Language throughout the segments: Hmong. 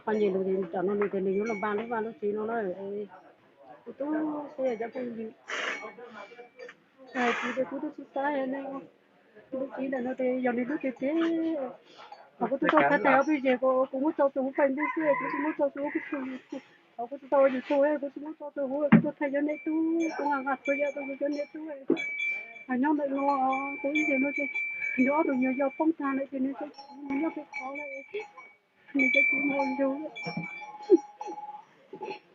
Poj niam lus ces tam no nws tias nws yuav los npaj lub vaj lub tsev no na. Kuv tub xav cov phooj ywg, hais tias kuv twb tsis xav ne, lub tsev ntawm no ces yog nws lub tiag tiag. Thaum kuv twb tau thaij thaij ob peb zes, kuv muab tso rau huv Facebook xwb, kuv tsis muab tso rau huv kuv tus YouTube. Thaum kuv twb tau ua YouTube, kuv tsis muab tso rau huv, kuv tau thaij cov niam tub, kuv nqa nqa txhua yam rau kuv cov niam tub. Nyob ntawm no, kuv ib txwm no ces nws ob tug nyuag yau poob tag lawm ces nws nyob pem qhov lawm, nws cov txiv mus ua yug.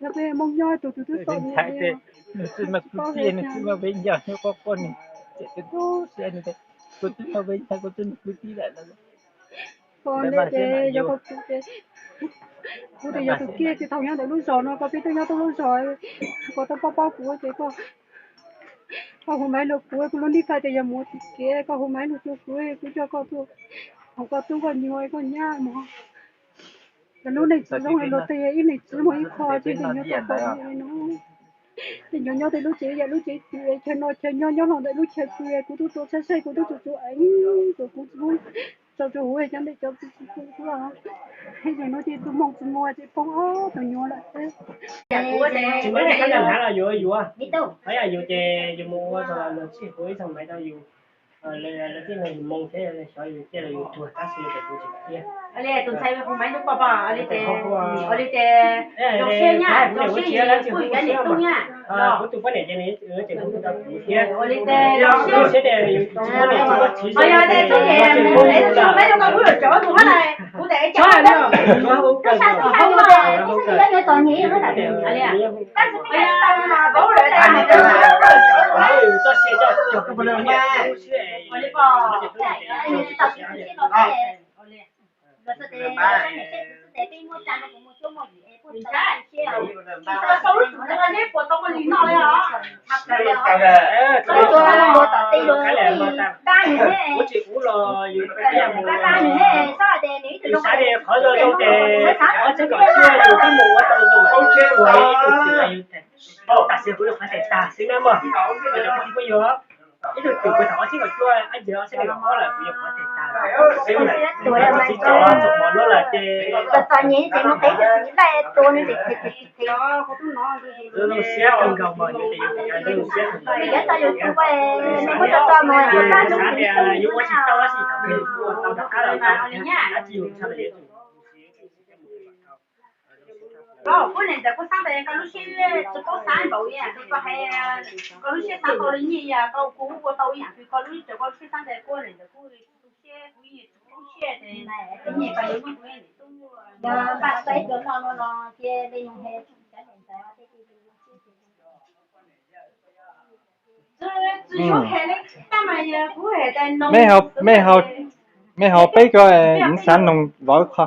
Yog peb Hmoob nyob tus tus twb txom nyem, nws txawj noj kwv tij, nws txawj noj peb ncaug nyob quaj quaj, nws txawm tub siab, nws tias kuv twb noj peb ncaug, kuv twb noj kwv tij lawm. Koj ntawd ces yog koj kuv ces, kuv tias yog tus kiag ces thaum nyob ntawm lub zos no koj peb twb nyob tau lub zos, koj tau paub paub kuv ces koj, koj hu maiv lus kuv, kuv lub nij phaj tias yog mus tsis kev, koj hu maiv lus rau kuv, kuv coj koj tuaj, hos koj tub koj nyuam koj nyab mog. Cov lub neej tsis zoo los tej ib leeg tsis muaj ib qho, tej nyuag tau tau no. Tej nyuag nyob tej lub tsev yam lub tsev twg, chaw no chaw nyob nyob los ntawm lub chaw twg, kuv twb tuaj saib saib kuv twb tsuas tsuas eev, kuv kuv tsis muab tso rau huv cov ntawm cov tsis tsis tsis tsis. Ib zaug no ces tus mooj tsis muaj ces poob ob tug nyuag lawm. Tsis muaj ib tug hnav los yuav yuav, yog yus ces yus mus ua luag tsij kuv ib txog maiv rau yus. Lawv tij no yus moo thiab xyov yus ciaj los yus tuag tab sis ces kuv tsis ciaj. Li tus ntxhais hu maiv rau koj pom li ces, zoo siab nyab, zoo siab kuj yog niam tub nyab. Kuv tus poj niam ces nws tseem hu rau kuv thiab. Zoo siab tias yus tsis muaj niam tsis muaj txiv, yog tias tsis muaj niam tsis muaj txiv, kuv tes cov txoj sia coj cog koj poj niam tub siab. Kuv tsis ub los yus mus, yus xav tias qhov zoo zoo ces ob txhiab kaum cuaj yus twb mus ua tau zoo, ua ib tug twm yus tam sim kuv yuav qhov tes tag xwb na mog. Cov kwv tij phooj ywg, ib tug twm kuv thaum ob txhiab kaum cuaj, ob txhiab kaum ob lawm kuv yuav qhov tes tag xwb na. Tsis tsom txom mos luaj lawm ces txom nyem ces mus qev tus txiv laij tua nws ces zoo siab kawg nkaus mog, yus ces yus zoo siab kawg nkaus. Yus xav tias yus ua tsis tau tab sis thaum kawg yus kuj ua tau rov qab los tau, tab sis yus tshaj los yuav tsum Kuv niam ntxawm kuj xav tias koj lub siab tsis paub xav npaum li, koj hais koj lub siab xav tau li nyiaj, koj kuj ua tau ib yam, koj lub, koj lub siab xav tias kuv niam ntxawm kuj tu siab, kuv yeej tsis poob siab tias nyiaj koj yuav nyiaj kuv niam tub, yog npaj saib cov no no no cia li mus he cov niam ntxawm thiaj li zoo siab. Mej hau peb ko, xav noog vauv qho.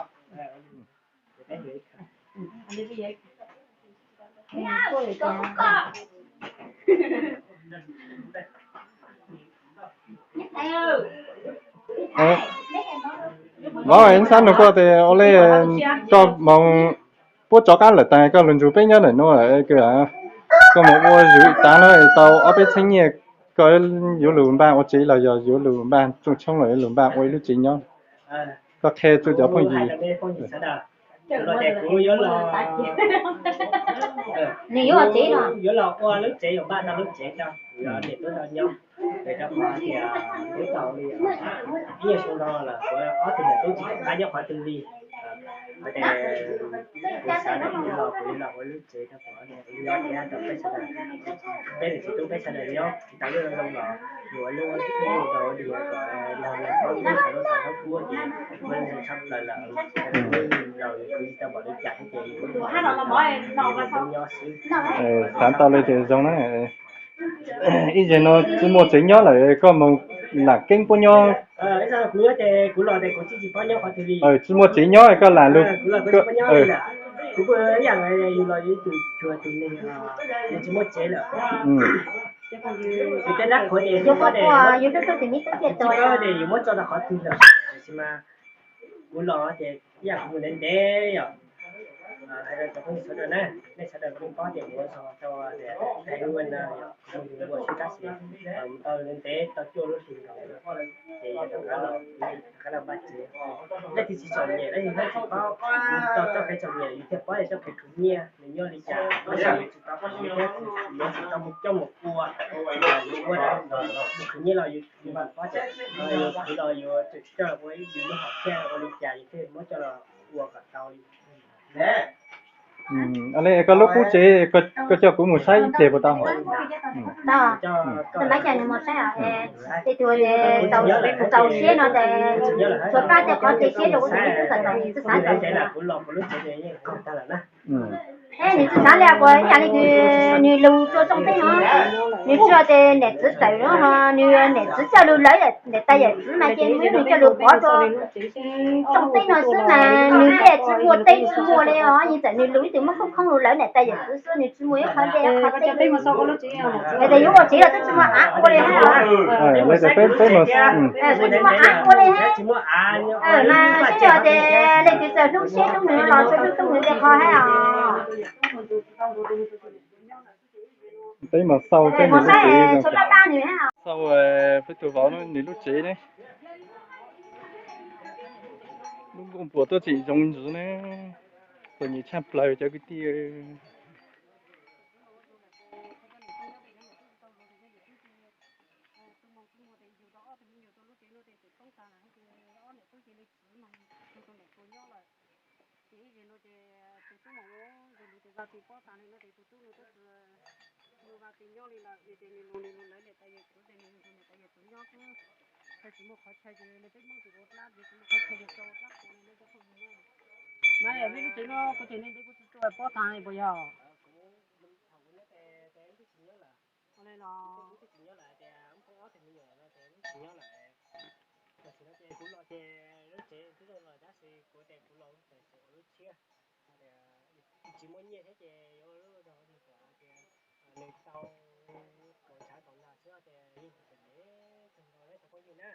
Vauv, xav noog koj tias ua li koj moog puab rov qab lawm tas koj lug nrug peb nyob ntawm nuav lawm, koj moog ua zwm taag nuav tau ob peb txheeb nyiaj, koj yuav lug npaj ua tsev los yog yuav lug npaj rooj tshoob los yuav lug npaj ua ib lub tsev nyob? Koj qha rua cov phooj ywg. Nws yuav ua tsev no, yuav los ua lub tsev, yuav npaj tau lub tsev rau niam tub tau nyob. Rau qhov tias kuv tau li ib nyuag xyoo no los kuv ob tug niam tub tsis kam nyob qhov twg li. Hais tias kuv xav tias kuv los kuv yuav los ua lub tsev rau kuv ob niam tub nyob thiab rau peb sawv daws, peb niam txiv tub peb sawv daws nyob tsis tau lub zoo los yuav lub tsev rau kom nrog nws pab nws sawv daws tau kuv ces kuv tshaj plaws lawm. Los kuv tsis tau npaum li cas ces kuv nyob xwb. Xav tau li ces zoo na. Ib zaug no tsis muaj tsev nyob lawm koj moog lam keeb puab nyob. Tsis muaj tsev nyob koj lam lug, kuv ib yam li yus los yus ib tug cuag tus neeg tsis muaj tsev lawm. Yus tej nab qhuav ces yus muab tso rau qhov twg lawm, tab sis mas kuv los ces ib yam kuv mus ntev ntev yom. Hais rau cov phooj ywg sawv daws na, nej sawv daws kuj paub tias kuv ua zog rau tias hais lus ua no yog kuv mus ua xwb tab sis mus tau ntev tau cuaj lub hlis nkaus, ces yog rov qab los, rov qab los npaj tsev. Leej twg tsis txom nyem, leej twg tsis paub tau txoj kev txom nyem, yus thiaj paub tias txoj kev khwv nyiaj nws nyob li cas, tab sis yus tsis tau khwv thiab yus tsis tau mus coj mus ua, ua mus khwv nyiaj los yus paub tias yus khwv los yus tseem coj los ua yus lub hom phiaj ua li cas yus thiaj muab coj los ua kom tau li. Koj lub qub tsev, koj coj kuv mus saib ib pliag puas tau? Tau, maj cas nws mus saib os. Tej tus txaus siab no ces tshuav pab tej qhov cia siab rau kuv tus txiv tub txom nyem, nws tsis xav txom nyem, nws tsis xav li puas ib yam li nws lus rau Tsoom Teeb no, nws tsuas tias niam txiv tawm no, nws niam txiv coj lus lawv niam tais yawm txiv mas ces nws coj lus pov rau Tsoom Teeb no xwb mas nws thiaj tsis muaj teb tsis muaj li os, yeej txawm nws lus ib tug muab khoob khoob lus lawv niam tais yawm txiv xwb, nws tsis muaj ib qho dej qhov teb li. Hais tias yuav ua tsev los twb tsis muaj av ua li, twb tsis muaj av ua li, mas sib yog tias leej twg txawm hlub siab hlub nws los tsuas hlub hlub nws tej qho thiab os. Peb mus xauj peb tus vauv nws lub tsev ne. Lub nkuaj npuas tuaj tseem zoo ntsuav ne. Txom nyem tshaj plaws cov kwv tij. Ces ib zaug no ces tus tub mam ua tus lus tias Vaj Pis pob tas li no ces tus tub nws twb tsis nug Vaj Pis nyob li lawm, nws tias nws lus nws lus lawv niam tais yawm txiv ces nws nrog niam tais yawm txiv nyob xwb, tsis muaj qhov chaw ces nws peb Hmoob tsis ua dab, tsis muaj qhov chaw ces tso dab qhuas li no cov phooj ywg na. Mas yog nej lub tsev no kuv ces nej nti kuv tsis tso pob tas li puas yog? Ua li los Kuv los ces lub tsev twb zoo lawm tab sis kuv tias kuv los tseem ua lub tshiab, tsis muaj nyiaj thiab ces yuav lub zog nws kom tias nws tau kaum tshav kaum nag xwb tias yeej tseem ntev kawg nkaus li cov phooj ywg na.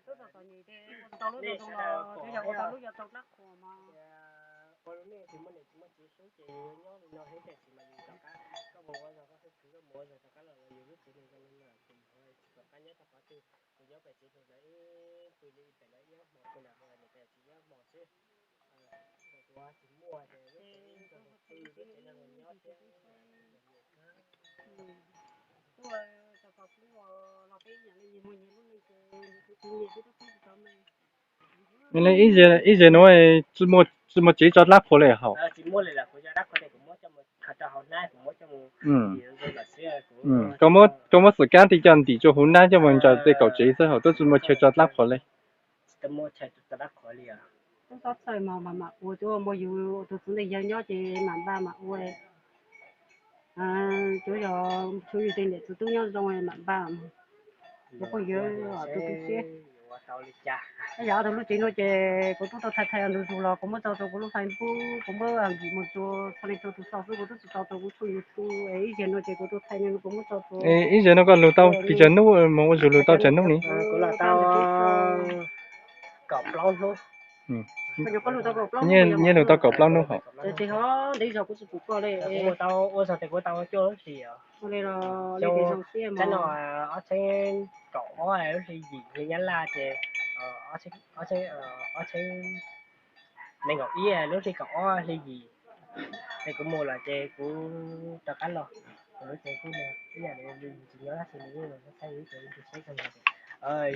Tub txom txom nyem ces ua tsis tau lub zoo los twb yog ua tau lub yuav tau dab qhuas mas. Ua lub neej tsis muaj niam tsis muaj txiv hlub ces yus yuav nyob li no thiab tiam sis mas yus rov qab, koj mus ua zog koj khwv koj mus ua zog rov qab los los yus lub tsev nws zoo li no ces yus tsis pom qab nyob tau qhov twg. Kuv nyob pem tsev nws lawv pw li pem lawv ib ob hmos, kuv lam mus niam pem tsis ib ob hmos xwb. Kuv tsis muaj ces lub tsev ib tug pw lub tsev no nyob thiab. Ib zaug no tsis muaj tsev tso dab qhuas li hauj? Koj muab xwm kab tij coj ntim rua huv nab coj mus ntsaws tej kaum tsev xwb hauj, twb tsis muaj chaw tso dab qhuas li. Tub txhob txhawj mog, mam mam ua, tsuas muaj yus tus txiv ntxawm yawg nyob ces mam npaj mam ua. Tsuas yog tshuav yus tej niam txiv tub nyob zoo mam npaj. Kuv kuj yuav tus tu siab. Yog ob tug lub tsev no ces kuv twb tau thaij thaij ntug zus los kuv muab tso rau kuv lub Facebook, kuv muab nkim mus rau txhua leej txhua tus xauj xwb, kuv twb tsis tso rau kuv tshooj YouTube. Ib zaug no ces kuv tau thaij no kuv muab tso rau. Ib zaug no koj lug tau pes tsawg hnub, mus ua zug lug tau tsawg hnub ni? Kuv los tau kaum plaub hnub. Nyiaj lug tau kaum plaub hnub hauj. Ntev zog kuv tsis pum koj li. Kuv mus tau ua zog tes kuv tau cuaj lub hlis os. Xyoo no ob txhiab kaum ob lub hli yim hli nyab laj ces ob txhiab nees nkaum ib lub hli kaum ob hli yim. Ces kuv mus lawm ces kuv rov qab los, kuv lub tsev kuj ib yam li yus tsis nyob tab sis nws yeej los saib yus lub tsev, yus tus siab kawg nkaus.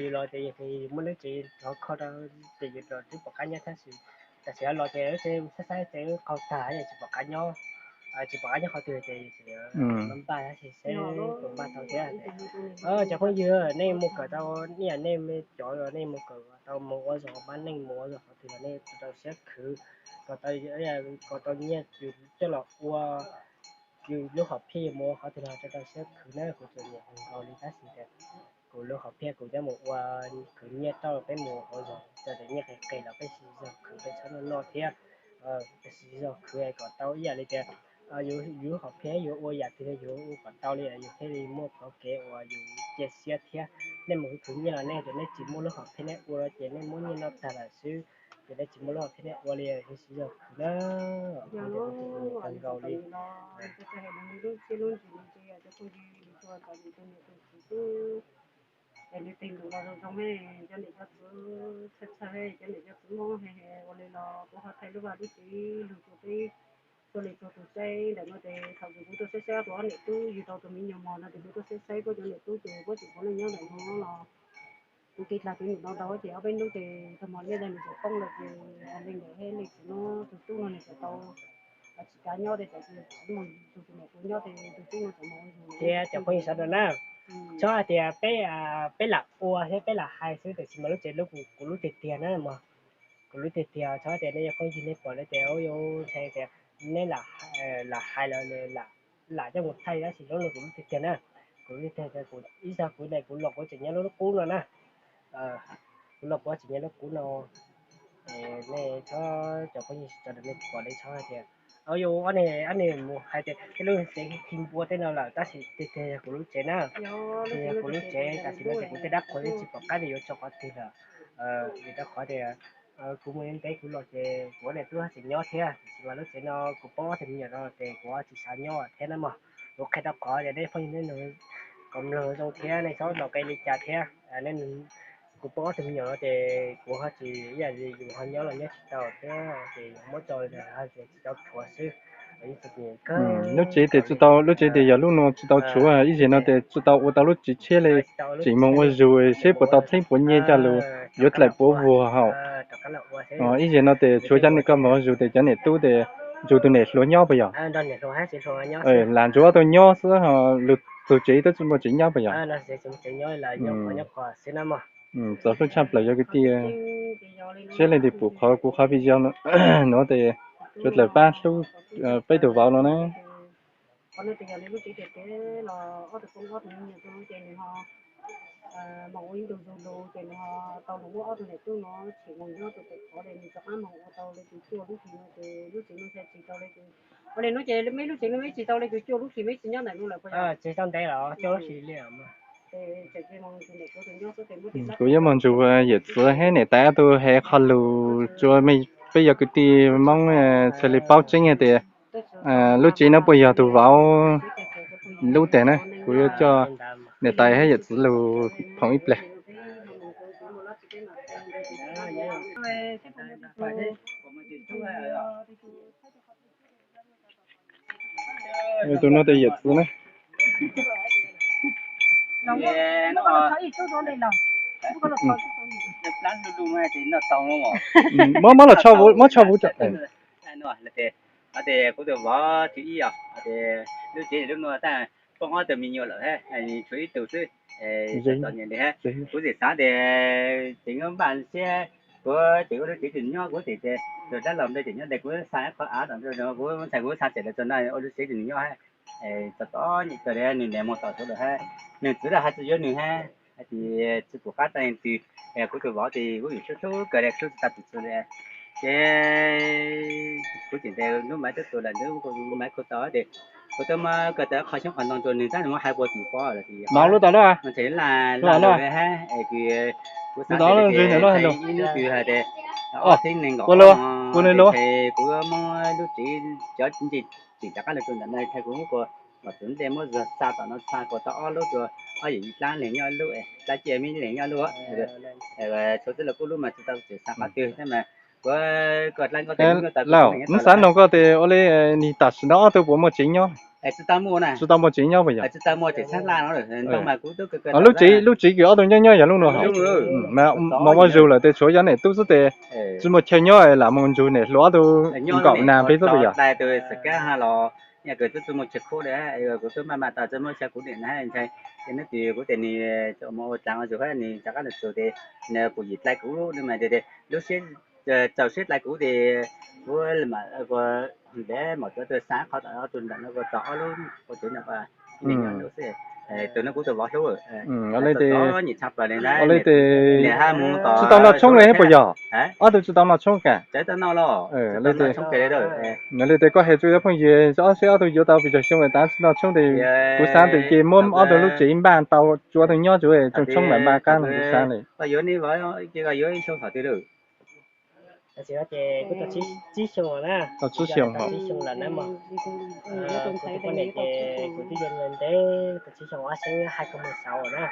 Yus los ces yus muaj lub tsev hov kho rau ces yus los twb pom qab nyob tab sis tam sim no los ces lub tsev saib saib tsev qaug tag tsis pom qab nyob, tsis pom qab nyob qhov twg ces yus tseem npaj tab sis seb puas npaj tau thiab. Cov phooj ywg, nej mus kawm tau, ib yam nej cov nej mus kawm tau mus ua zog pab neej mus ua zog qhov twg los nej rau siab khwv kom tau, kom tau nyiaj yus coj los ua yus lub hom phiaj, yus mus ua qhov twg los rau rau siab khwv na. Kuv tsuas nyiam nkaus li tab sis tias kuv lub hom phiaj kuv nyob mus ua khwv nyiaj rau peb mus ua zog, txawm tias nyiaj qis qis los peb siv zog khwv, peb txhob noj noj thiab, peb siv zog khwv kom tau ib yam li tias yus lub hom phiaj yus ua yam twg yus ua kom tau li yus thiaj li muaj txoj kev uas yus cia siab thiab. Nej mus khwv nyiaj los nej tias nej tsis muaj lub hom phiaj nej ua ces nej muab nyiaj noj tag lawm xwb. Ces nej tsis muaj lub hom phiaj nej ua li, nej siv zog khwv na, ua tau nkaus li. Es nws tig ntus los zoo zoo, cov niam cov txiv txhawj txhawj, cov niam cov txiv mob, ua li los kuv ho thaij lub vaj lub tsev lug rau peb, txhua leej txhua tus saib ntawm no ces thaum kuv tuaj saib saib ob tug ob niam tub yug tau tus me nyuam mos no ces kuv tuaj saib saib puab cov niam tub ces puab tseem puav leej nyob ntawm no los kuv kev dlag kev num no rau ces ob peb hnub ces tag hmo liaj dag nws tseem poob lawm ces leej ntawm thiab leej txiv no tus tub no nws tseem tau tsis kav nyob ces tsis mus tus niam tus nyob ces tus tub no tseem mus thiab cov phooj ywg sawv daws na, txhob hais tias peb, peb lam ua thiab peb lam hais xwb tiam sis mas lub tsev lub kuv, kuv lub tiag tiag na mog, kuv lub tiag tiag. Txhob tias nej cov phooj ywg nej pom nej tias ua yuav ntshai tias neb lam hais los lam coj mus thaij tab sis lub no kuv lub tiag tiag na, kuv lub tiag tiag. Kuv ib zag kuv daim kuv los kuv tseem nyob lub qub no na, kuv los kuv tseem nyob lub qub no. Nej txhob, cov phooj ywg sawv daws nej pom nej txhob hais tias ua yuav ob niag, ob niag mus hais tias tej lub tsev khi npua tej no lawm tab sis tiag tiag yog kuv lub tsev na, tiag yog kuv lub tsev. Tam sim no ces kuv tej dab qhuas twb tsis pom qab tias yuav tso qhov twg lawm, vim rau qhov tias kuv mus ntev kuv los ces kuv ob niam tub tseem nyob thiab tiam sis mas lub tsev no kuv poob ob tug me nyuam no ces kuv tsis xav nyob thiab na mog. Kuv qhia rau qhov tias nej phooj ywg nej kom mloog zoo thiab nej txhob los qe li cas thiab. Kuv poob ob tug me nyuam no ces kuv ho tsis ib yam li yus ho nyob los nyob tsis tau thiab ces yus muab tso li ntawd ces tsis tau tshuav xwb. Lub tsev tias tsis tau, lub tsev tias yog lub no tsis tau tshuav, ib zig no tias tsis tau ua tau lub tsev tshiab li, tseem mus ua zug seb puas tau txheeb puas nyiaj coj lug yuav dlaim puav vuag haus. Ib zig no tias tshuav cov niag koj mus ua zug tias cov niam tub tias nrug tus niam hluas nyob puas yog? Lam nrug ob tug nyob xwb, lug tug tsev twb tsis muaj tsev nyob puas yog? Txaus hlub tshaj plaws yog kwv tij, seb leej twg pum qhov kuv qhov video nuav tes suav dlawg pab hlub peb tug vauv no na. Tsis tau ntev los cuaj lub hlis li. Kuv yuav moog nrug yawm txiv hab niam tais ob tug has qho lug rua mej, peb yog kwv tij Moob txhaj li paub tseeb hab tias lub tsev no puas yog tug vauv lub teg na. Kuv yuav coj niam tais hab yawm txiv lug phoom ib plag. Tus no tes yawm txiv na. Muab, muab los tso, muab tso vuv. Kuv tus vauv thib ib os, lub tsev lub nuav tag poob ob tug me nyuam lawm hab, tshuav ib tug xwb. Txom nyem li hab, kuv tseem xav tias tseem npaj siab, kuv tseem ua lub tsev twg nyob, kuv tseem tus dab laug npe tseem nyob ntawd, kuv xa qhov av tom ntej, kuv ntshai kuv xa tsam lawv txog na ua lub tsev twg nws nyob hab. Txom txom nyem kawg li, nws niam mus tom suav lawm hab, nws txiv lawv has tsis yuav nws hab, hais tias tsis pum qab tag leej twg. Kuv tus vauv tes kuv yeej hlub hlub kawg li, hlub tsis tau tus twg li. Ces kuv tseem ntes hnub Maiv tuaj tua lawm, hnub Maiv kuj tau tes kuv twb muab kawg tau qhov xyoob qhov ntoo rua nws, tab nws muab hais puag tim pov lawm, no lub tau lawm, ntshe laj laj lawm hab. Es kuv xav tias ib hnub twg hais tias ob txhiab nees nkaum, ntshe kuv muab lub tsev cov nce tseem rov qab lug rua ntawm no, kuv muab kua mom txwv nplej muab zog xa tom no xa kua tau ob lub rua, ob yawm yij dlaab leeg nyob lub, dlaab ciaj me leeg nyob lub. Tshuav txwj laug kuj lub mas tsis tau tseem xa qhov twg thiab mas. Kuv koj dlaab nkauj tes, Lauj, nws xav noog koj tes ua li, nim tam sim no ob tug puas muaj tsev nyob? Tsis tau muaj tsev nyob puas yog? Lub tsev kws ob tug nyob nyob yog lub nuav hos? Mas ua zug lawm tes tshuav cov niam tub xwb tes tsis muaj chaw nyob, lam mus nrug niam hluas ob tug nkaum nag peb xwb puas yog? Kuv twb tsis muaj chaw khub li, kuv twb maj maj tau tsis muaj chaw kuv niam na, ntshai neb tis kuv tes nws mus ua dlaag ua zug hab nws rov qab lug txug tes nws pum yim dlai kuv lub mas tes lub siab txaus siab dlai kuv tes kuv mam ntev mom txuv tug xa qhov tom tug ntawm no kuv txog ob lub ua tsev ntawm ib leeg nyob lub xwb. Tus no kuv tus vauv hlub. Ua li tes tsis tau noj tshoob li puas yog? Ob tug tsis tau noj tshoob kag? Ua li tes koj hais rua cov phooj ywg ob seb ob tug yuav tau pes tsawg xyoo tas tsis noj tshoob tes kuv xaav tes ces muab ob tug lub tsev npaj tau tsuav tug nyob tsuav tsooj tshoob mam npaj qab no kuv xaav li. Tam sim no ces kuj tau tsib xyoo lawm na. Tau tsib xyoo lawm na mog. Kuv tus poj niam ces kuv twb yuav ntev, tau tsib xyoo, ob xeeb hai không mười sáu na.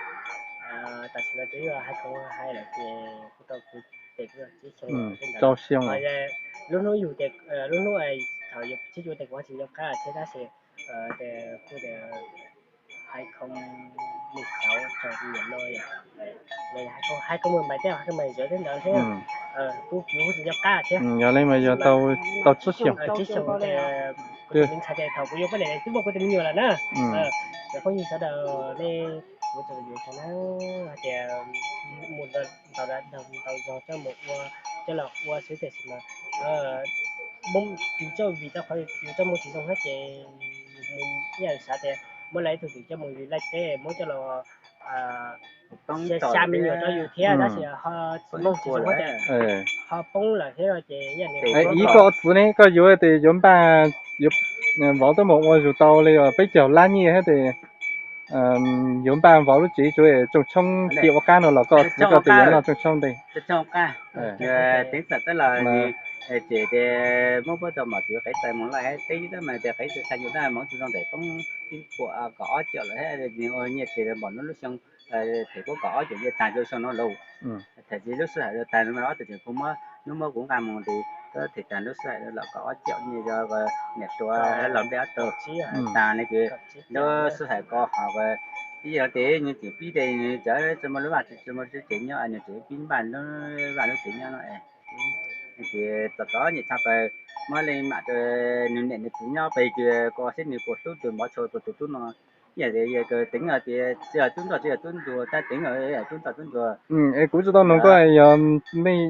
Tam sim no twb yog hai không hai hai lawm ces kuj tau kuv tes kuj yog tsib xyoo, rau xyoo. Lub hnub yug tes, lub hnub thaum yus tsib cuv tes kuv ho tsis nco qab thiab tab sis kuj tias hai không mười sáu txog niam no, hai không mười bảy thiab, hai không mười sáu thiab ntawd thiab. Kuv kuj tsis nco qab thiab. Yog li mas yog tau tsib xyoo. Tsib xyoo, kuv tus me ntxhais ces thaum kuv yuav poj niam twb muaj kuv tus me nyuam lawm na. Cov phooj ywg sawv daws nej, kuv tseem yuav tau na, hais tias mus ntau zog coj mus ua, coj los ua xwb tiam sis mas yus coj vim rau qhov yus coj mus tsis zoo thiab ces mus ib yam xav tias muab lawv ib tug twm coj mus yus laij teb muab coj los xa me nyuam rau yus thiab tab sis ho tsis zoo thiab, ho poob lawm thiab ces ib yam li. Ib koj txiv ne, koj yuav tes yuav npaj, vauv tuaj mus ua zus tau li peb caug lab nyiaj thiab tes yuav npaj vauv lub tsev tsuav tsooj tshoob cia ua qab no los koj txiv koj tes yuav noj tsooj tshoob ntej. Tev txawm tab los ces tes muab puab tau mom txiv qev taws moog laj teb tab mas tes qev taws xa yus tab moog tsis zoo tes poob ib puas kaum ob caum lawm thiab, nws ua nyiaj tes npaum no lub xyoo, them puab kaum ob caum nyiaj tag rau xyoo no lauj. Thaum txiv lub sij hawm tag no ob tug tseem kuj muab, hnub muab kuv nqa mus tes them tag lub sij hawm los kaum ob caum nyiaj rau niam hluas los nplej ob tug tag ne ces lub sij hawm ko ho ib yam tes nws tseem pib tes nws txawm tsis muaj lub vaj tsis muaj lub tsev nyob nws tseem pib npaj lub vaj lub tsev nyob no es ces txom txom nyem tshaj plaws, muab leej mam rau nws niam nws txiv nyob pem kws ko seb nws puas hlub tus mov tshua puas tus tub no. Ib yam tias yog tias tsis yog tub nroj tsis yog tub ntsuag tab teev yog tub nroj tub ntsuag. Es kuv tsis tau nug koj yog nej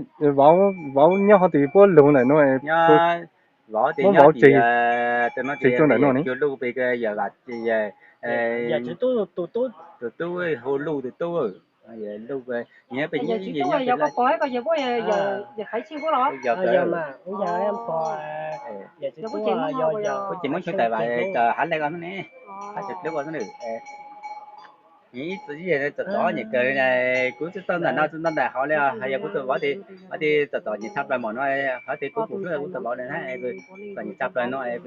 vauv nyob qhov twg puab lug ntawm no, vauv tes nyob tim, tes no tes cuag ntawm no ne. Cuag luj pem yog tus tub hu luj tus tub, luj, nyob pem, yog kuv ces muab xyoo tais vam tas hav leej ko xwb ne, hav tseem dleb ko xwb ne. Ib txwm txom txom nyem kawg, kuv tsis tau ntawm no tsis tau ntawm hauv li os, yog kuv tus vauv tes, vauv tes txom txom nyem tshaj plaws mom no, hov tes kuv pum hlub kuv tus vauv na, txom nyem tshaj plaws no es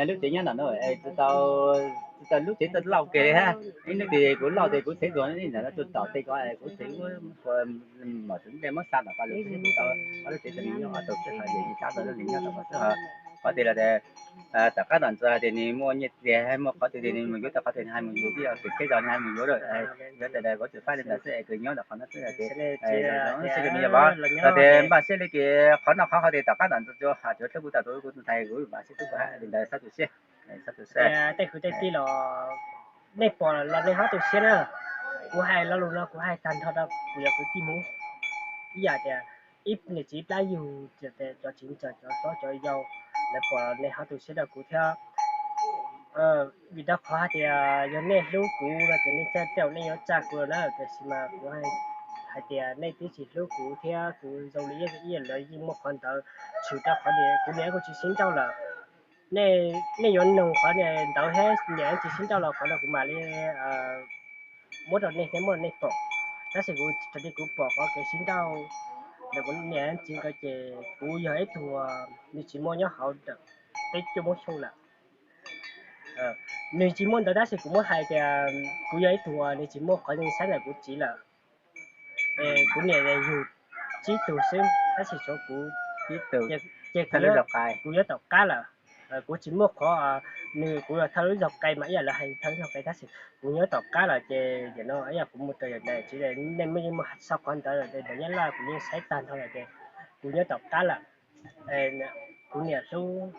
lub tsev nyob ntawm no es tsis tau lub tsev tau lauj ke li hab. Ib hnub twg kuv lauj tes kuv txheeb dua ib ntawm no tsuag tom tej ko es kuv txheeb ua mom txwv nplej muab xa tom ko lawm, tsis tau lub tsev tau nws nyob qhov tau xwb, hov yog nws tab tom nws nyob tom ko xwb hov. Qhov tias los tom qab tom ntxas tias nws muaj nyiaj txiag muaj qhov twg tias nws mus yuav tau qhov twg nws hais mus yuav, tib yog txog kej zog nws hais mus yuav lawm, yuav tas tas kuv tseem faib li ntawd xwb es kuv nyob tom qhov no xwb. Los tias npaj siab li ces qhov no qhov hov tias tom qab tom ntxas tsuas has tsuav hlub kuv tau tus kuv tus ntxhais kuv npaj siab tub kuv hais li ntawd, txhob tu siab, txhob tu siab. Tej kwv tej tij los nej pom los nej txhob tu siab na. Kuv hais lo lus no kuv hais tag nrho rau kuv cov kwv tij Hmoob ib yam tias ib niam txiv plab yug, cov txiv ntxawm cov hlob cov yau, lawv pom nej txhob tu siab rau kuv thiab. Vim rau qhov hais tias yog nej hlub kuv no ces nej txaj tej zaum nej yuav tsa kuv lawm na, tiam sis mas kuv hais tias nej twb tsis hlub kuv thiab kuv zoo li ib yam lawv yeej muaj qhov ntawd tshwm rau qhov tias kuv niam kuj tsis sib nrauj lawm. Nej yuav noog qhov ntawd thiab niam tsis sib nrauj los qhov no kuv mam li muab rau nej thiab muab rau nej pom. Tab sis kuv thaum twg kuv pom qhov kev sib nrauj ntawm kuv niam txiv nkawd ces kuv yog ib tug uas nws tsis muaj nyob hauv peb cuaj muab xyoo lawm. Nws tsis muaj ntawd tab sis kuv muab hais tias kuv yog ib tug uas nws tsis muaj qhov saib ntawm kuv txiv lawm. Kuv niam yug tsib tug xwb tab sis tshuav kuv, ces kuv yuav tom qab lawm. Kuv tsis muaj qhov, nws kuv yog thawj lub zog qe mas ib yam lawv hais thawj lub zog qe tab sis kuv nyob tom qab lawm ces yam no ib yam kuv mus rau yam ntawd tsis nej muaj yeej muaj sau qhov ntawd lawm ces ntawd nyob laj kuv yeej saib tag nrho lawm ces kuv nyob tom qab lawm. Kuv niam hlub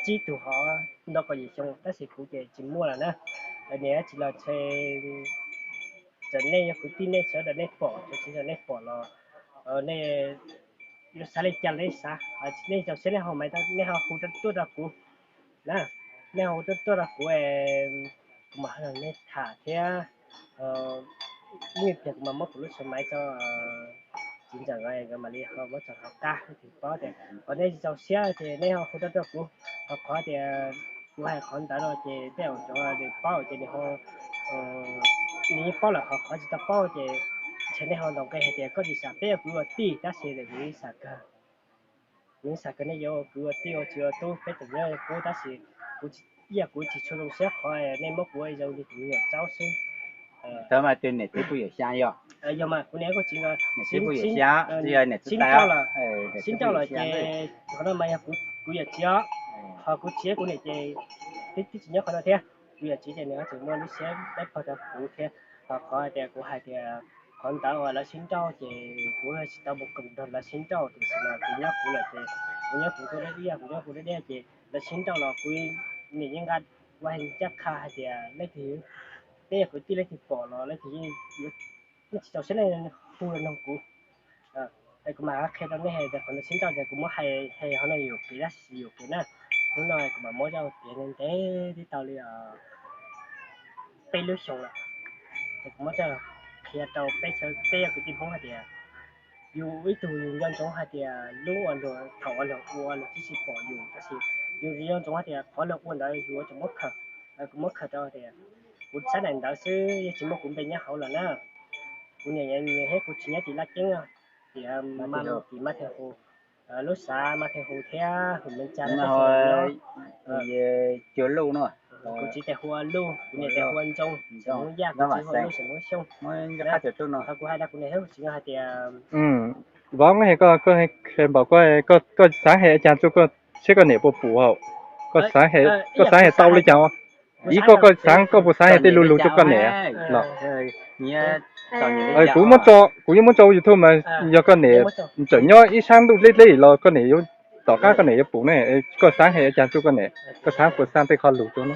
tsib tug hov nto kaum yim xyoo tab sis kuv ces tsis muaj lawm na. Niam tsis los ntshe txawm nej yog kwv tij nej sawv daws nej pom, tsis tau nej pom los nej yuav xav li cas los nej xav, nej txaus siab nej ho maiv, nej ho hu tuaj rau kuv na, nej ho hu tuaj tuaj rau kuv, kuv mam ho nrog nej tham thiab. Ib nyuag pliag kuv mam muab kuv lub xov maiv rau txiv ntxawm nkawd mam li ho muab tso hauv qab, nej thiaj paub tias kom nej tsis txaus siab ces nej ho hu tuaj rau kuv. Ho qhov tias kuv hais qhov ntawd no ces tej zaum cov nws paub ces nws ho, nws yeej paub lawm, ho qhov tsis tau paub ces Ces nej ho ntaus nqi hais tias koj tsis xav peb ua kwv ua tij, tab sis kuv xav kawg, kuv xav kawg nej yuav ua kwv ua tij ua txiv ua tub peb tseem nyob qub, tab sis kuv ib yam kuv tsis tshua zoo siab qhov nej muab kuv ua zoo li tus me nyuam tsaub xwb. Yog mas kuv niam kuj yawm xya, sib nrauj lawm, sib nrauj lawm ces qhov no mas yog kuv yawm txiv os, ho kuv txiv kuv niam ces twb tsis nyob qhov no thiab. Kuv yawm txiv ces nws tseem muaj lub siab dawb paug rau kuv thiab, ho qhov tias kuv hais tias qhov ntawd uas lawv sib nrauj ces kuv tsis tau mus koom nrog lawv sib nrauj, tiam sis mas kuv nyob kuv lawm ces kuv nyob kuv tuaj deb deb, kuv nyob kuv deb deb ces lawv sib nrauj los kuv niam yeej nqa ua ncaj qha hais tias leej twg, peb yog kwv tij leej twg pom los leej twg yeej tsis txaus siab nej hu los nug kuv. Es kuv mam qhia rau nej hais tias qhov ntawd sib nrauj ces kuv muab hais hais qhov no yuam kev tab sis yuam kev na. Hnub no kuv mam muab coj piav ntev ntev tib tau li peb lub xyoos lawm. Es kuv muab coj qhia rau peb sawv peb yog kwv tij Hmoob hais tias yus ib tug yus nco ntsoov hais tias lub uas luag thaum uas luag ua luag twb tsis pom yus, tab sis yus nco ntsoov hais tias qhov luag ua ntawd yus yuav tsum muab khaws. Kuv muab khaws rau tias kuv txhab daim ntawv xwb yeej tsis muaj kuv npe nyob hauv lawm na. Kuv niam thiab kuv txiv nyob tim Laj Ceeb, tim Mab Theej Hu, lub xav Mab Theej Hu thiab Hwm Meej Tsa no. Kuv txiv tes hu ua Luj, kuv niam tes hu ua Ntxoo, Xeem Hmoob Yaj, kuv txiv hu ua Luj Xeem Hmoob Xyooj. Qhov kuv hais rau kuv niam thiab kuv txiv no hais tias, Vauv, koj, koj xaav hais caag txug koj, seb koj niam puas pum hauv, koj xaav hais tau li cas? Ib koj, koj xaav, koj puas xaav hais tej lug lug rua koj niam los? Kuv, kuv yeej muab tso YouTube mas yog koj niam tseem nyob ib saab ntuj dleb dleb los koj niam yuav, tom qab koj niam yuav pum ne. Koj xaav hais caag txug koj niam, koj xaav puas xaav tej qhov lug rua ne?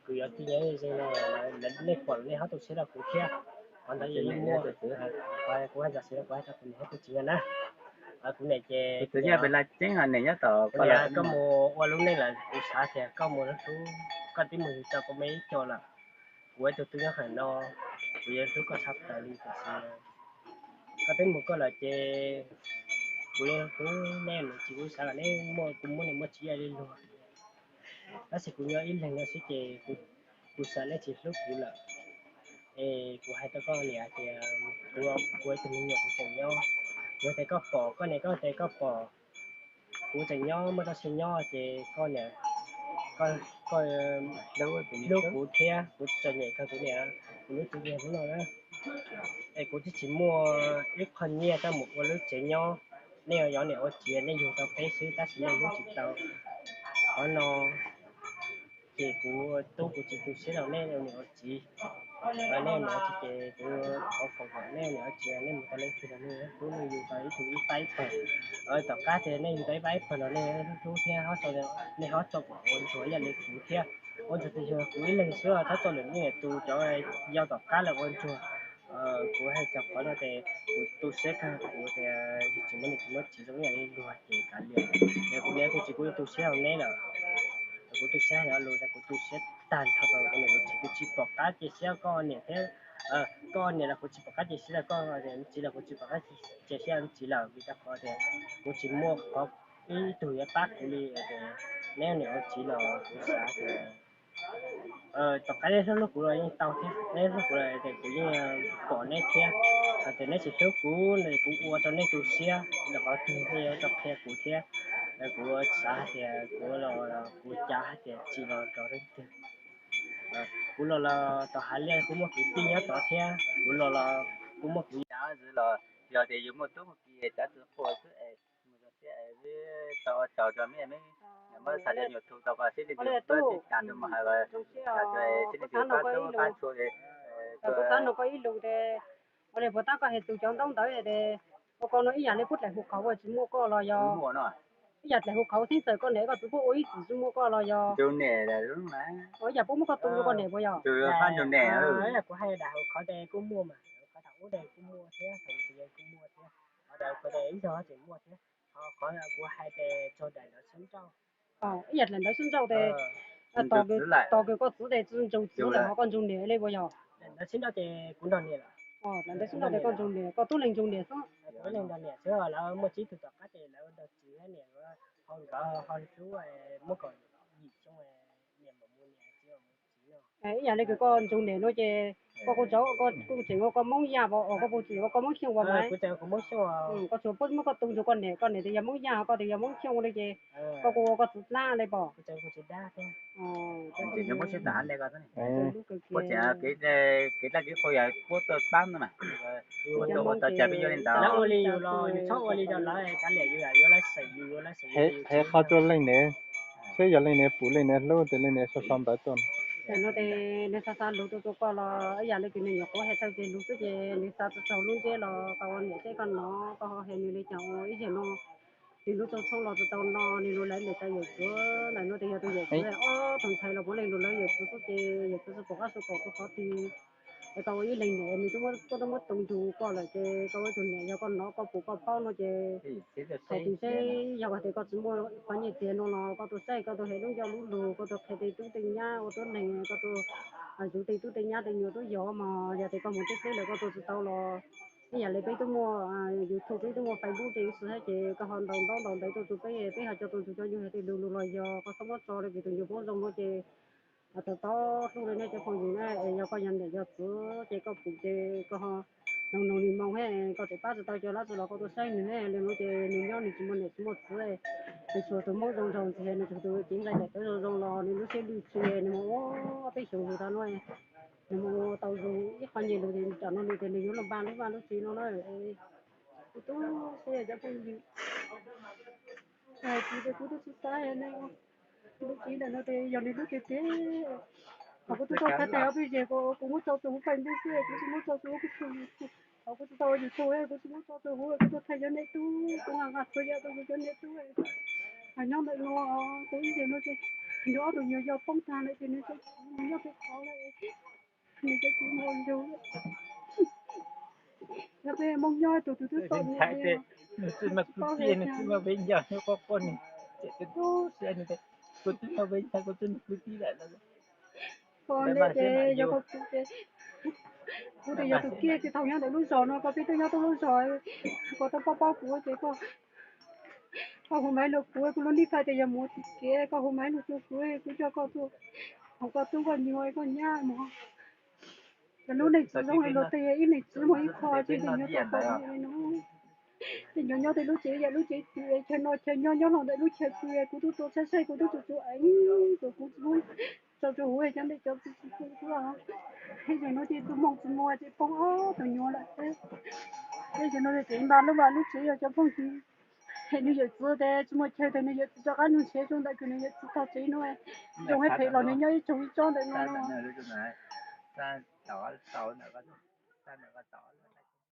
Kuv yuav tij nyob ze no, nej pom nej ho tu siab rau kuv thiab. Qhov ntawd yeej muaj, kuv hais txog siab rau kuv hais rau kuv niam thiab kuv txiv na. Kuv niam ces koj mus ua lub neej lawm, kuv xav tias koj mus hlub, koj twb mus yug tau koj me ib co lawm. Kuv ua ib tug tub nyob qhov no, kuv yuav hlub koj tshaj plaws li tiam sis koj twb mus koj lawm ces kuv yeej hlub neb, tsis kuv xav kom neb muaj, kuv muaj niam muaj txiv ib yam li luag. Tab sis kuv nyob ib leeg no xwb ces kuv xav neb tsis hlub kuv lawm. Es kuv hais rau koj niam hais tias kuv ua ib tug me nyuam kuv tseem nyob, kuv tes koj pom, koj niam koj tes koj pom, kuv tseem nyob muaj txoj sia nyob ces koj niam, koj hlub kuv thiab kuv txom nyem kawg kuv niam, kuv lub tsev hnub no na. Es kuv twb tsis muaj ib qho nyiaj coj mus ua lub tsev nyob, nej yuav niam ua txiv nej yug tau peb xwb tab sis nej hlub tsis tau. Qhov no ces kuv tub kuv tsis tu siab rau nej ua niam ua txiv. Neb ua niam ua txiv ces kuv thov foom kom neb ua niam ua txiv nej mus tau leej twg los nej hlub nej yug tau ib tug ib pab ib pawg. Tom qab tias nej yug tau ib pab ib pawg los nej hlub thiab, nej ho tso kom ua ntsuag ib yam li kuv thiab. Ua ntsuag twb yog kuv ib leeg xwb, txhob tso lwm leej lwm tus cov yau tom qab lawv ua ntsuag. Kuv hais txog qhov no ces kuv tu siab kawg, kuv tias tsis muaj niam tsis muaj txiv zoo ib yam li luag ces kav liam. Es kuv niam kuv txiv kuv tu siab rau neb lawm. Kuv tu siab rau luag, kuv tu siab tag nrho rau kuv niam kuv txiv, kuv tsis pom qab cia siab koj niam thiab, koj niam los kuv tsis pom qab cia siab rau koj txiv los kuv tsis pom qab cia siab rau txiv lawm vim rau qhov tias kuv tsis muaj qhov ib tug yuav pab kuv li. Neb niam ua txiv los kuv xav tias tom qab neb hlub hlub kuv los yeej tau thiab, neb hlub kuv los ces kuv yeej pom neb thiab. Hos tias neb tsis hlub kuv no kuv ua rau neb tu siab los qhov twg neb yuav tau qhia kuv thiab. Kuv xav hais tias kuv los kuv cav hais tias tsis los rau leej twg. Kuv los los tom hav liaj kuv muaj kwv tij nyob tod thiab, kuv los los kuv muaj kwv yam ntxwv los yog tias yus muaj tub muaj ki cav txwv quas xwb es mus zoo siab es tau tsaug rau meb, meb muab xav tias nyuam tug tau koj sib li tug pab tib tas rau mus hais los sib li tug pab tub pab tshua. Kuv xav nug koj ib lus tes, ua li puas tab koj hais tus cov ntaub ntawv tes, ua koj no ib yam li puab dlaim hu khauv ua tsis muaj koj los yog? Ib yam dlaim hu khauv xeeb txawm koj niam koj txiv puab ua ib txwm tsis muaj koj los yog? Ib yam puab muab koj tu rau koj niam puas yog? Kuv hais dlaim hu khauv tes kuj muaj mas, hu khauv thaum ub tes kuj muaj thiab, thaum kuv tseem yau kuj muaj thiab, ho ib zaug tseem muaj thiab. Ho qhov kuv hais tes txog daim ntawv sib nrauj. Ib yam dlaim ntawv sib nrauj tes, tos kws koj txiv tes tsi ntsug txiv lawm ho koj ntsug niam li puas yog? Ntawv sib nrauj ces kuv nrog niam lawm. Ntawv sib nrauj tes koj ntsug niam, koj tub leeg ntsug niam xwb. Tub leeg nrog niam xwb, lawv muaj tsib tug tom qab ces lawv nrog txiv thiab niam, ho nkawd ho hlub, muab kaum yim xyoo niam mam mus niam txiv mam mus. Ib yam li kws koj ntsug niam no ces koj kuj tseem ua koj Moob Yaj os, koj puas tseem ua koj Moob Xyooj ua mas? Koj tsuas muab koj tu ntsug koj niam, koj niam tias yog Moob Yaj, koj tias yog Moob Xyooj li ces koj kuj ua koj txiv dab li pom. Ua li yus los yus txhob ua li rau lawv, kav liam yus yuav lawv xeem yus, yuav lawv xeem yus. Heev qhov rua leej niam, saib yog leej niam pum leej niam hlub ces leej niam sau sau ntawv tuaj. Tam no ces nws xav xav lug rua koj los ib yam li kws nws nyuam qhuav hais tawm ces lug xwb ces nws xav txog lub ntsiab los tau ua niam seb koj nov koj ho hais nws li cas ua ib yam no. Nws lub rooj tshoob los tsis tau no, nws lug lawv niam tau yawm txiv, ntawm no ces yog tus yawm txiv ob tug ntxhais los puav leej lug lawv yawm txiv xwb ces yawm txiv tsis pom qab xu kom koj qhov twg. Es koj ua ib leeg niam nws twb muab, koj twb muab tu ntsug koj lawm ces koj ua ib tug niam yog koj nov koj pum koj paub no ces thaum twg seb yog hais tias koj tsis muaj qhov nyiaj txiag no los koj tuaj saib, koj tuaj hais lub ncauj lub lug, koj tuaj qhia tej tub tej nyab ua tuab neeg, koj tuaj zuv tej tub tej nyab tej nyuag tub yog mas yog tias koj mus teb teb lawm koj tuaj tsis tau los ib yam li peb twb muaj YouTube, peb twb muaj Facebook tej xwb ces koj ho ntaus ntaub ntaus ntawv tuaj rau peb, peb ho coj tus ntsuj cov nyuj hais tej lug lug los yog koj txhob muab tso rau vim tus ntsuj poob zoo no ces tau tau hlub li nej cov phooj ywg na, es yog koj yog niam yog txiv ces koj pum ces koj ho noog noog nws moo he, koj tseem pab tsis tau cov lab tsi los koj tuaj saib nws he, li no ces nws nyob nws tsis muaj niam tsis muaj txiv, nws tsuas tus Hmoob zoo nraug ntxiag, nws tsuas tus cev nqaij daim tawv zoo zoo los nws lub siab lwj tsis, nws mus ua peb xyoos lug tau no, nws mus ua tau zoo ib qho nyiaj lug ces tam no nws tias nws yuav lug npaj lub vaj lub tsev no na. Kuv tub saib cov phooj ywg, kuv ces kuv tub tsis xav ne, lub tsev ntawm no ces yog nws lub tiag tiag. Thaum kuv tub tau thaij tag ob peb zes, kuv muab tso rau huv Facebook xwb, kuv tsis muab tso rau huv kuv tus YouTube. Thaum kuv tsis tau ua YouTube, kuv tsis muab tso rau huv, kuv tuaj thaij cov niam tub, kuv nqa nqa txhua yam rau kuv cov niam tub. Nyob ntawm no, kuv ib zes no ces nws ob tug nyuag yau poob tag lawm ces nws nyob pem qhov lawm. Nws cov txiv mus ua yug, yog peb Hmoob nyob tus tus twb tom nws li, nws tsis paub li cas. Koj niam ces yog koj pum ces, kuv tias yog tus kiag ces thaum nyob ntawm lub zos no koj peb twb nyob tau lub zos, koj twb paub paub kuv ces koj, koj hu maiv lug kuv, kuv lub nij faj tias yog mus tim kev, koj hu maiv lug rau kuv, kuv coj koj tuaj, hos koj tub koj nyuam koj nyab mog. Cov lub neej tsis zoo li luag tej, ib leeg tsis muaj ib qho, ces tej nyuag tau pom li no. Tej nyuag nyob tej lub tsev yam lub tsev twg, chaw no chaw nyob nyob los ntawm lub chaw twg, kuv tub tuaj saib saib kuv tub tsuas tsuas eev, kuv tsis muab tso rau huv cov ntawm cov txiv tsis tu xwb os. Tej zaum no ces tus moog tsis muaj ces poob ob tug nyuag lawm. Tej zaum no ces npaj lub vaj lub tsev yog cov phooj ywg, nws yawm txiv tes tsis muaj chaw tes nws yawm txiv rov qab nug nrhiav zoo ntawm kws nws yawm txiv tog tsev no, zoo ib phem los nws nyob ib tsoog ib tsob ntawm no no.